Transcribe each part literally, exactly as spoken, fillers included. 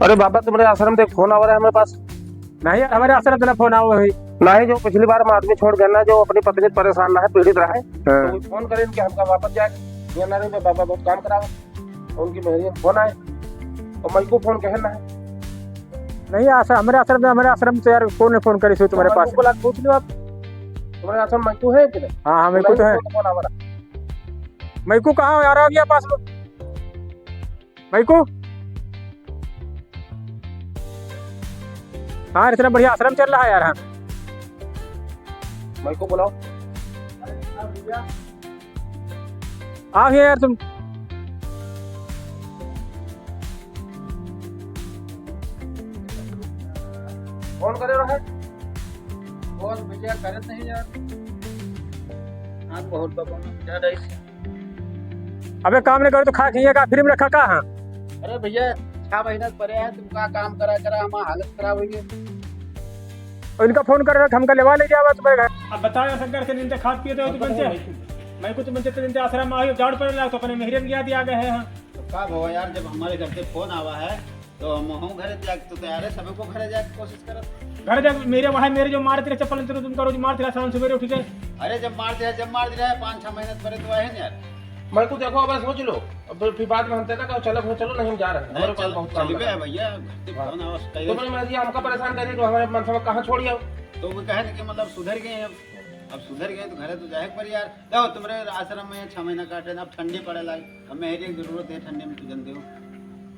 अरे बाबा, तुम्हरे आश्रम से फोन आवा रहा है हमरे पास। नहीं यार, हमरे आश्रम से ना फोन आवा है। नहीं, जो पिछली बार हम आदमी छोड़ गए ना, जो अपनी पत्नी परेशान रहा है, पीड़ित रहा है, हाँ। तो वो फोन करे कि हमका वापस जाए, ये ना रहे, बाबा बहुत काम करावे। उनकी मेहरी फोन आए, और मैकू फोन कहे ना है। नहीं, आश्रम, हमरे आश्रम से, हमरे आश्रम से यार, कौन फोन करी सो तुम्हरे तो पास? मैकू बुला के पूछ लो आप, तुम्हरे आश्रम मैकू है कि नहीं? हाँ, हाँ, मैकू तो है। फोन आवा रहा। मैकू कहाँ हो यार, आ गया पास में। मैकू? हाँ, इतना बढ़िया आश्रम चल रहा है यार। हाँ, मैकू बुलाओ। आओ यार तुम। फोन करे रहे? फोन भैया करत नहीं यार। हाँ, बहुत बा, बहुत ज्यादा इस अबे काम नहीं करे तो खा खइए का, फ्री में रखा का? हाँ। अरे भैया, छह महीना से परे है, तुम का काम करा करा, हमार हालत खराब हुई है। और इनका फोन कर रहे, हमका लेवा ले जावा तुम्हरे घर। अब बताओ यार शंकर, इतने दिन से खात पिए थे तुम इनसे। मैकू तुम इनसे इतने दिन से आश्रम में आई हो, झाड़ू परे लाग तो अपने मेहरे के याद आ गए हैं। हाँ। तो का भवा यार, जब हमारे घर से फोन आवा है, तो हम हूँ घरे जाके तो तैयार है, सभी को घरे जाके कोशिश करत। घरे जाके मेरे वहाँ मेरे जो मारत रहे चप्पल, तुम करो जो मारत रहे शाम सवेरे उठ के। अरे जब मारत रहे, जब मारत रहे, पाँच छह महीने परे तो आए हैं यार। मैकू देखो, अब सोच लो, अब फिर बाद में हम तेरा कहो, चलो, चलो, नहीं, हम जा रहे हैं, नहीं, हमारे पास चल-, बहुत काम चलबे है। है भैया, घर से हाँ। फोन आवा, तो कहिए। मैंने, मैं, ये हमका परेशान करिए, तो हमारे मन से कहाँ छोड़ी आओ? तो वो कहे कि मतलब सुधर गए हैं, अब सुधर गए तो घरे तो जाए पर यार। देखो, तुम्हरे आश्रम में छह महीना काटे ना, अब ठंडी पड़े लागी, अब मेहरे की जरूरत है ठंडी में, तू जानते हो।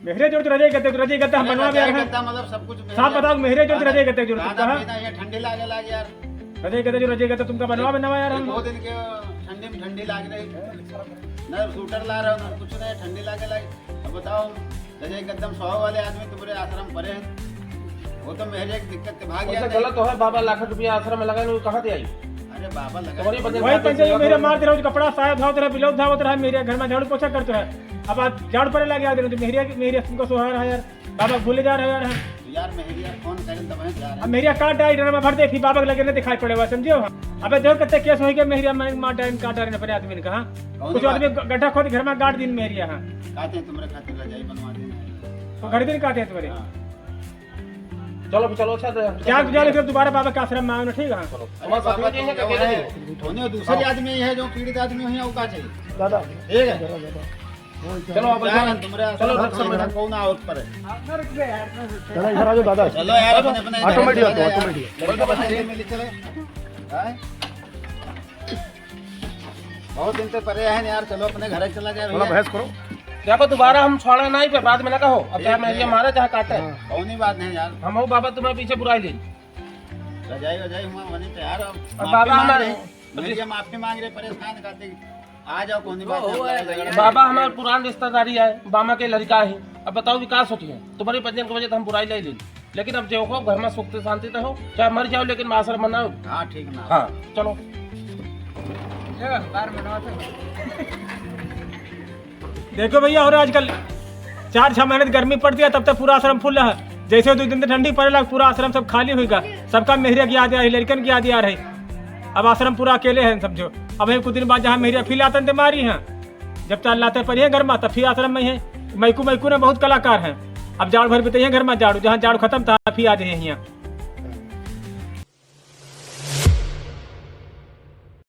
मेहरे जरूरत रजाई गद्दा, रजाई गद्दा हम अरे बनवा रजाई यार। गद्दा मतलब सब कुछ मेहरे साफ बताओ, मेहरे जरूरत खाना, रजाई गद्दा जरूरत खाना कहाँ? पीना ये ठंडी लागे लागे यार। रजाई गद्दा जो रजाई गद्दा तुमका बनवा, बनवा यार एक हम। दो दिन के ठंडी में ठंडी लाग रही, ना स्वेटर ला रहे हो, ना कुछ नहीं, ठंडी लागे लागे। अब बताओ, रजाई गद्दा में सोवे वाले आदमी तुम्हरे आश्रम परे हैं, वो तो मेहरे एक दिक्कत के भाग वैसे गया गलत है बाबा, लाख रुपया आश्रम में लगाए, वो कहाँ से आई? अरे बाबा लगा तुम्हारी वजह वही से पंचायत में मेरे मार दे रहा हूँ, कपड़ा साया धावत रहा, ब्लाउज धावत रहा, मेरे घर में झाड़ू पोछा करते रहे। अब आज झाड़ू परे लागे, आ दे रहे हो, तो मेहरिया, मेहरिया तुमको सोहा रहा यार, बाबा भूले जा रहे हो यार। तो यार मेहरिया फोन करे तब जा रहे अब हैं। मेहरिया काट आई, ड्रामा भर देखी, बाबा के लगे नहीं दिखाई पड़े हुआ, समझे हो? अबे देखो कितने केस होई के मेहरिया में मार डाइन काट डाइन अपने आदमी ने कहा। कौन कुछ बात? आदमी ग-, गड्ढा खोद घर में गाड़ दिन मेहरिया, हाँ। कहते हैं तुम्हारे खातिर रजाई बनवा देना है। तो घर दिन कहते हैं तुम्हारे। हाँ। चलो, चलो, अच्छा, तो क्या तुझे लेकर दोबारा बाबा के आश्रम में आओ ना, ठीक है? चलो। अरे हमारे साथ बाबा, में जाएंगे, तुम तो क्या अकेले है? नहीं। होने दूसरे आदमी है जो पीड़ित आदमी है, वो का चाहिए? दादा। ठीक है। चलो, आप जा रहे हैं, तुम्हारे चलो, आश्रम में कौन आओ पर है? चलो, इधर आ जाओ, दादा। चलो यार, अपने, अपने ऑटोमेटिक घर आता है, चले। ऑटोमेटिक। कोई तो बात नहीं, मिल चले। हैं? बहुत दिन से परे हैं यार, चलो अपने घर चला जाए थोड़ा भैया। बहस करो। देखो, दोबारा हम छोड़ा नहीं, फिर बाद में ना कहो। अब चाहे ठीक है। मेहरिया मारे, चाहे काटे। हाँ। कौनी बात नहीं यार। हम हो बाबा, तुम्हें पीछे बुराई ले। रजाई, रजाई, हम वहीं तैयार हो। अब माफी बाबा मांग हमारे रहे। भैया माफी मांग रहे, परेशान करते। आ जाओ, कौनी बात नहीं, लड़ाई झगड़ा बाबा नहीं। हमारे पुरान रिश्तेदारी है, बामा के लड़का है। अब बताओ, विकास होती है तुम्हारी पंजन की वजह से हम बुराई ले ली। लेकिन अब जो हो, घर में सुख से शांति से हो, चाहे मर जाओ, लेकिन आश्रम में ना हो। हाँ, ठीक ना। हाँ, चलो। देखो भैया, और आजकल चार छह महीने गर्मी पड़ती है, तब तक पूरा आश्रम फुल है। जैसे दो दिन से ठंडी पड़े लग, पूरा आश्रम सब खाली हुई गा। सबका मेहरिया की याद आ रही, लड़कन की याद आ रही। अब आश्रम पूरा अकेले हैं, समझो। अब एक कुछ दिन बाद जहाँ मेहरिया फिर आतन ते मारी हैं, जब चार लाते पड़ी है घर में, तब फिर आश्रम में है। मैकू, मैकू ने बहुत कलाकार हैं। अब जाड़ भर बिताई है घर में, जाड़ू, जहाँ जाड़ू खत्म था, फिर आ जाए यहाँ।